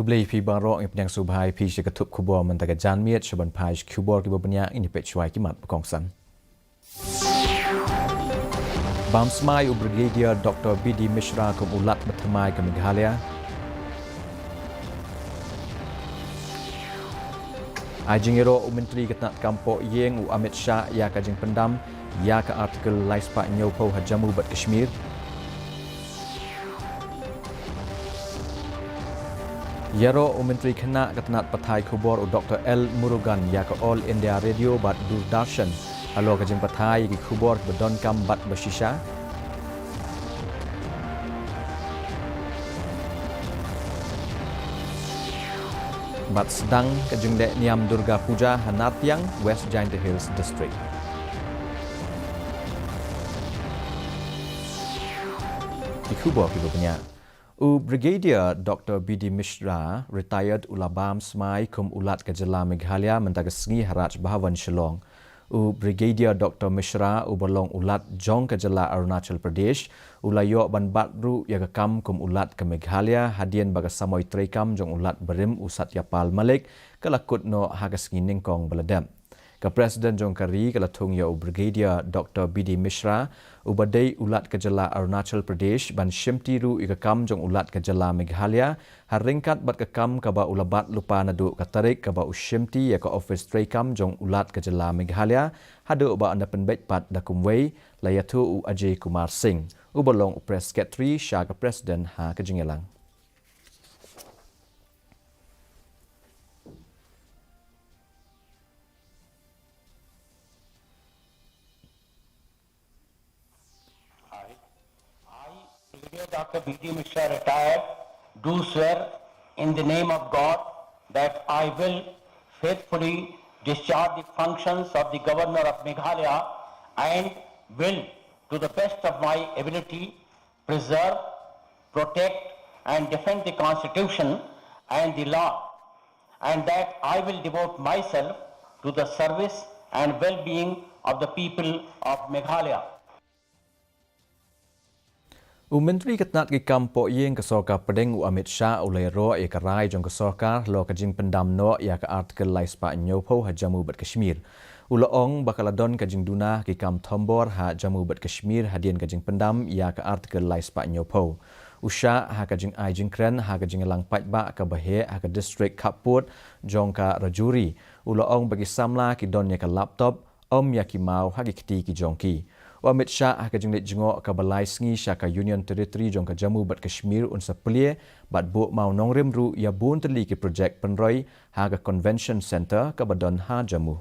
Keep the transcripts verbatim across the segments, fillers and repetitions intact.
Khublei phi baroh, ngi pdiang sngewbha ïa phi sha ka thup khubor mynta ka janmiet. Sha ban peit khubor kiba bniah, ngin ïa peit shuwa ki mat ba kongsan. Bam smai u Brigadier Doktor B D Mishra kum u Lat bathymmai ka Meghalaya. Ai jingïaroh u Myntri ka tnat kam poh ïing u Amit Shah ïa ka jingpyndam ïa ka Article lai spah hynñiewphew ha Jammu bad Kashmir. Ïaroh u Myntri Khynnah ka tnat pathai khubor u Doktor L Murugan ïa ka All India Radio bad Doordarshan halor ka jingpathai ïa ki khubor ba donkam bad ba shisha. Bad sdang ka jingleh niam Durga Puja ha Nartiang, West Jaintia Hills District. Ki khubor kiba bniah. U Brigadier Doktor B D Mishra, retired, u la bam smai kum u Lat ka jylla Meghalaya mynta ka sngi ha Raj Bhavan Shillong. U Brigadier Doktor Mishra, uba long u Lat jong ka jylla Arunachal Pradesh, u la ïoh ban bat ruh ïa ka kam kum u Lat ka Meghalaya hadien ba ka samoi treikam jong u Lat barim u Satya Pal Malik ka la kut noh ha ka sngi nyngkong ba la dep. Ka President jong ka ri ka la thung ïa u Brigadier Doktor B D Mishra, uba dei u Lat ka jylla Arunachal Pradesh, ban shimti ruh ïa ka kam jong u Lat ka jylla Meghalaya, ha ryngkat bad ka kam kaba u la bat lypa naduh ka tarik kaba u shimti ïa ka ophis treikam jong u Lat ka jylla Meghalaya, haduh ba yn da pynbeit pat da kumwei, la ïathuh u Ajay Kumar Singh, uba long u Press Secretary sha ka President, ha ka jingïalang. I, I, Brigadier Doctor B D Mishra, retired, do swear in the name of God that I will faithfully discharge the functions of the Governor of Meghalaya and will, to the best of my ability, preserve, protect, and defend the Constitution and the law, and that I will devote myself to the service and well-being of the people of Meghalaya. U Myntri ka tnat ki kam poh ïing ka Sorkar Pdeng u Amit Shah u la ïaroh ïa ka rai jong ka sorkar halor ka jingpyndam noh ïa ka Article lai spah hynñiewphew ha Jammu bad Kashmir. U la ong ba ka la don ka jingduna ha ki kam thombor ha Jammu bad Kashmir hadien ka jingpyndam ïa ka Article lai spah hynñiewphew. U Shah ha ka jingai jingkren ha ka jingïalang paidbah kaba heh ha ka district khappud jong ka Rajouri, u la ong ba ki samla ki don ïa ka laptop, ym ïa ki maw ha ki kti ki jong ki. U Amit Shah ha ka jingleit jngoh kaba lai sngi sha ka Union Territory jong ka Jammu bad Kashmir un sa plie bad buh mawnongrim ruh ïa bun tylli ki projek pynroi ha ka Convention Centre kaba don ha Jammu.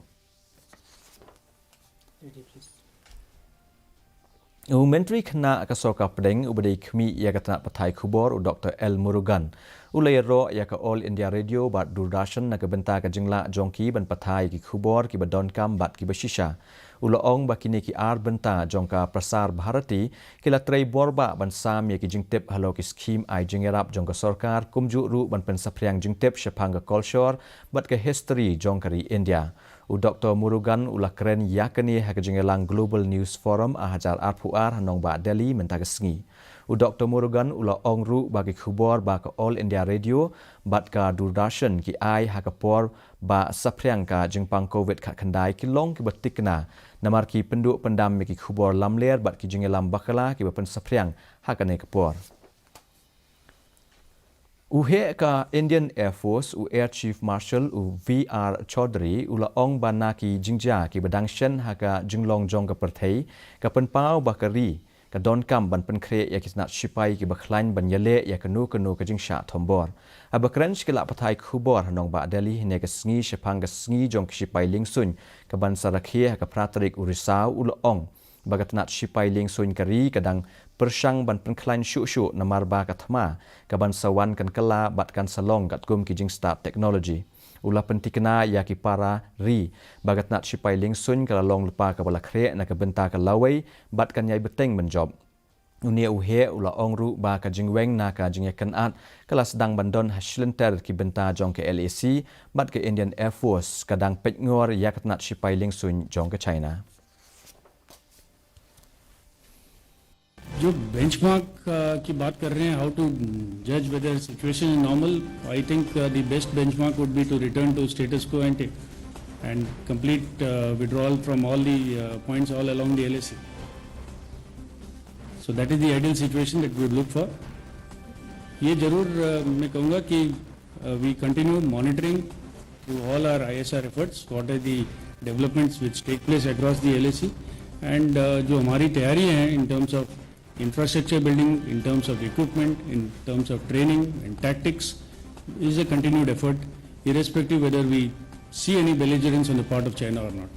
U Myntri Khynnah ka Sorkar Pdeng uba dei khmih ïa ka tnat pathai khubor u Doktor L Murugan u la ïaroh ïa ka All India Radio bad Doordarshan na ka bynta ka jinglah jong ki ban pathai ïa ki khubor kiba donkam bad kiba shisha. U la ong ba kine ki ar bynta jong ka Prasar Bharati ki la trei bor bah ban sam ïa ki jingtip halor ki skhim ai jingïarap jong ka sorkar, kumjuh ruh ban pynsaphriang jingtip shaphang ka kolshor bad ka history jong ka ri India. U Doktor Murugan u la kren ïa kane ha ka jingïalang Global News Forum ar hajar arphew ar ha nongbah Delhi mynta ka sngi. U Doktor Murugan u la ong ruh ba ki khubor ba ka All India Radio bad ka Doordarshan ki ai ha ka por ba saphriang ka jingpang Covid khatkhyndai ki long kiba thikna, namar ki pynduh pyndam ïa ki khubor lamler bad ki jingïalam bakla kiba pynsaphriang ha kane ka por. U heh ka Indian Air Force, u Air Chief Marshal, u V R Chaudhary, u la ong ba na ki jingjia kiba dang shen ha ka jinglong jong ka pyrthei, ka pynpaw ba ka ri ka donkam ban pynkhreh ïa ki tnat shipai kiba khlaiñ ban ïaleh ïa kano kano ka jingshah thombor. Haba kren sha ki lad pathai khubor ha nongbah Delhi hynne ka sngi shaphang ka sngi jong ki shipai liengsuiñ kaban sa rakhe ha ka phra tarik u Risaw, u la ong ba ka tnat shipai liengsuiñ ka ri ka dang pyrshang ban pynkhlaiñ shuh shuh namar ba ka thma kaban sa wan kan kylla bad kan sa long katkum ki jingstad technology. U la pynthikna ïa ki para ri ba ka tnat shipai liengsuiñ ka la long lypa kaba la khreh na ka bynta ka lawei bad kan ïai bteng mynjop. Une u heh u la ong ruh ba ka jingweng na ka jingïakynad ka la sdang ban don ha shilynter ki bynta jong ka L A C bad ka Indian Air Force ka dang peitngor ïa ka tnat shipai liengsuiñ jong ka China. जो बेंचमार्क की बात कर रहे हैं, how to judge whether situation is normal, I think the best benchmark would be to return to status quo ante and complete withdrawal from all the points all along the L A C. So that is the ideal situation that we would look for. ये जरूर मैं कहूँगा कि we continue monitoring to all our I S R efforts, what are the developments which take place across the L A C, and जो हमारी तैयारी है in terms of infrastructure building, in terms of equipment, in terms of training and tactics, is a continued effort, irrespective whether we see any belligerence on the part of China or not.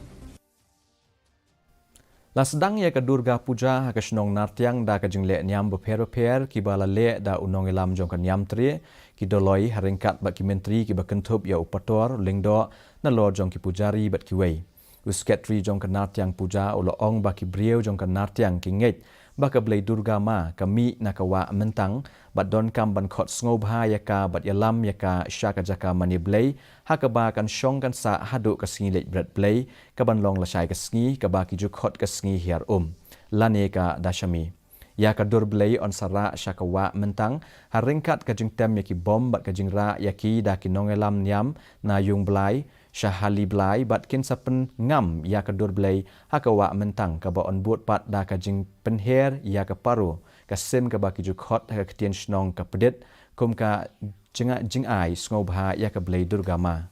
La sdang ïa ka Durga Puja ha ka shnong Nartiang da ka jingleh niam bapher bapher kiba la leh da u nongïalam jong ka niam tre, ki doloi ha ryngkat bad ki myntri kiba kynthup ïa u pator, lyngdoh, nalor jong ki pujari bad kiwei. U sekretari jong ka Nartiang Puja u la ong ba ki briew jong ka Nartiang ki ngeit ba ka Blei Durga Ma ka mih na ka wah Myntang bad donkam ban khot sngewbha ïa ka bad ïalam ïa ka sha ka jaka mane blei ha kaba kan shong kan sah haduh ka sngi leit bret blei kaban long lashai ka sngi kaba ki ju khot ka sngi hiar um lane ka Dashami. Ïa ka dur blei yn sa rah sha ka wah Myntang ha ryngkat ka jingtem ïa ki bom bad ka jingrah ïa ki da ki nongïalam niam na Ïungblai sha Haliblai bad kin sa pynngam ïa ka dur blei ha ka wah Myntang kaba yn bud pat da ka jingpynher ïa ka paro ka sim kaba ki ju khot ha ka ktien shnong ka pdit kum ka jingai sngewbha ïa ka Blei Durga Ma.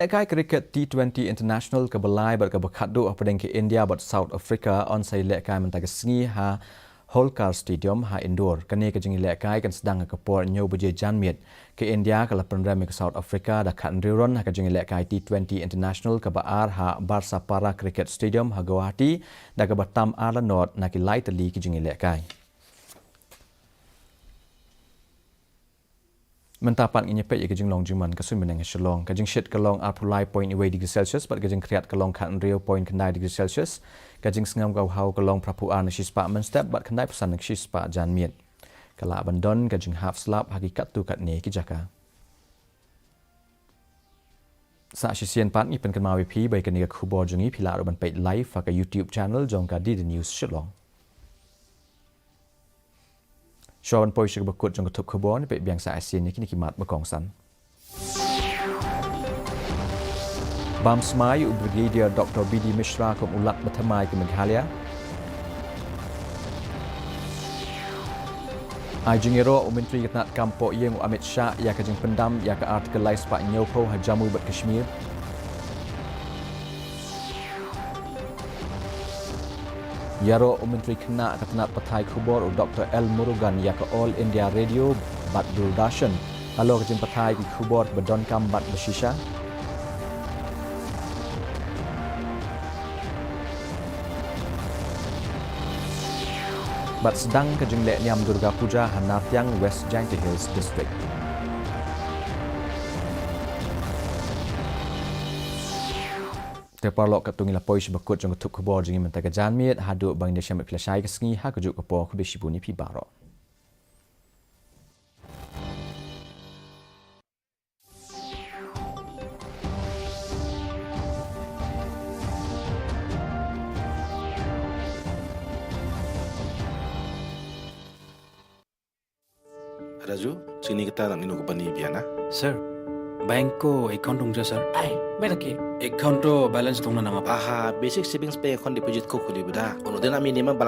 Lehkai cricket T twenty International kaba lai bad kaba khatduh hapdeng ka India bad South Africa yn sa ïalehkai mynta ka sngi ha Holkar Stadium ha Indore. Kane ka jingïalehkai kan sdang ha ka por hynñiew baje janmiet. Ka India ka la pynrem ïa ka South Africa da khathynriew run ha ka jingïalehkai T twenty International kaba ar ha Barsapara Cricket Stadium ha Guwahati da kaba tam ar la nod na ki lai tylli ki jingïalehkai. Mynta pat ngin ïa peit ïa ka jinglong jingman ka suiñ bneng ha Shillong. Ka jingshit ka long arphew lai point wei degree Celsius bad ka jingkhriat ka long khathynriew point khyndai degree Celsius. Ka jingsngem ka haw ka long phraphew ar na shispah mynstep bad khyndaiphew san na shispah janmiet. Ka lah ban don ka jinghap slap ha ki katto katne ki jaka. Sa shisien pat ngi pynkynmaw ïa phi ba ïa kane ka khubor jong ngi phi lah ruh ban peit live ha ka YouTube channel jong ka D D News Shillong. Shuwa ban poi sha kaba kut jong ka thup khubor, ngin peit biang sa shisien ïa kine ki mat ba kongsan. Bam smai u Brigadier Doctor B D Mishra kum u Lat bathymmai ka Meghalaya. Ai jingïaroh u Myntri ka tnat kam poh ïing u Amit Shah ïa ka jingpyndam ïa ka Article lai spah hynñiewphew ha Jammu bad Kashmir. Ïaroh u Myntri khynnah ka tnat pathai khubor u Doctor L Murugan ïa ka All India Radio bad Doordarshan halor ka jingpathai ki khubor ba donkam bad ba shisha. Bad sdang ka jingleh niam Durga Puja ha Nartiang, West Jaintia Hills District. Te paralok, katto ngi la poi sha ba kut jong ka thup khubor jong ngi mynta ka janmiet, haduh ba ngin ïa shem bad phi lashai ka sngi ha kajuh ka por, khublei shibun ïa phi baroh. Raju, chini kita nang inu ka bani biana? Sir, bank ko account ong ja sir. Ai, bai laki. Account to balance tong na nang apa? Aha, basic savings bank account deposit ko khuli bida. Ono dena minimum